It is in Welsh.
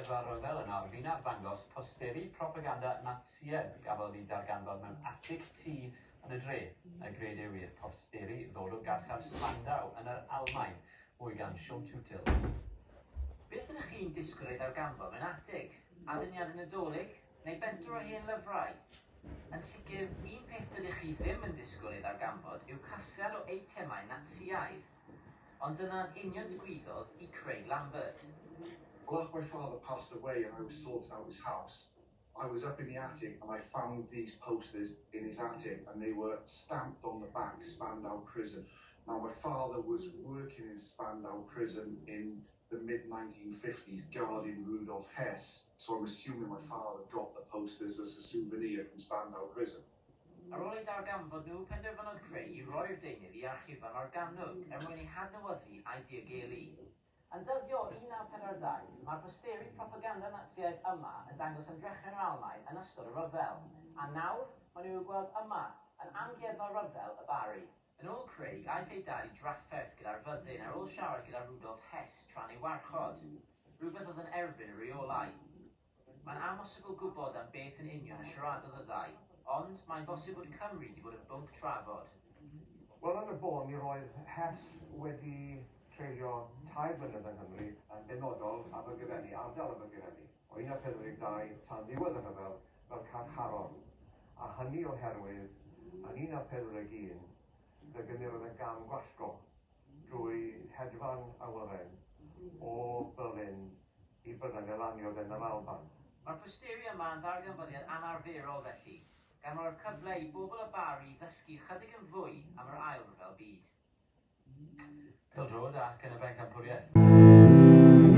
Amgueddfa Ryfel yn ar fin arddangos posteri propaganda Natsïaidd gafodd eu darganfod mewn atig tŷ yn y dre. Y gred yw i'r posteri ddod o garchar Spandau yn yr Almaen. Mwy gan Siôn Tutill. Beth ydych chi'n disgwyl ei ddarganfod mewn atig? Addurniadau Nadolig? Neu bentwr o hen lyfrau? Yn sicr, un peth dydych chi ddim yn disgwyl ei ddarganfod yw casgliad o eitemau Natsïaidd. Ond dyna'n union digwyddodd i Craig Lambert. Well, after my father passed away and I was sorting out his house, I was up in the attic and I found these posters in his attic and they were stamped on the back, Spandau Prison. Now, my father was working in Spandau Prison in the mid-1950s, guarding Rudolf Hess. So I'm assuming my father got the posters as a souvenir from Spandau Prison. Ar ôl eu darganfod nhw, penderfynodd Craig i roi'r deunydd i Archifau Morgannwg er mwyn eu hadnewyddu a'u diogelu. Yn dyddio o 1942, mae'r posteri propaganda Natsïaidd yma yn dangos ymdrechion yr Almaen yn ystod y rhyfel, a nawr, maen nhw i'w gweld yma, yn Amgueddfa Ryfel y Barri. Yn ôl Craig, aeth ei dad i drafferth gyda'r fyddin ar ôl siarad gyda Rudolf Hess tra'n ei warchod, rhywbeth oedd yn erbyn y rheolau. Mae'n amhosibl gwybod am beth yn union y siaradodd y ddau, ond mae'n bosib bod Cymru wedi bod yn bwnc trafod. Wel, yn y bôn, mi roedd Hess wedi treulio 3 flynedd yng Nghymru, yn benodol Abergavenny, ardal Abergavenny, o 1942 tan ddiwedd y rhyfel fel carcharor. A hynny oherwydd, yn 1941, fe gymerodd e gam gwallgo drwy hedfan awyren o Berlin i Brydain, fe laniodd yn yr Alban. Mae'r posteri yma yn ddarganfyddiad anarferol felly, gan roi'r cyfle i bobl y Barri ddysgu chydig yn fwy am yr Ail Ryfel Byd. Pêl-droed ac yn y bencampwriaeth.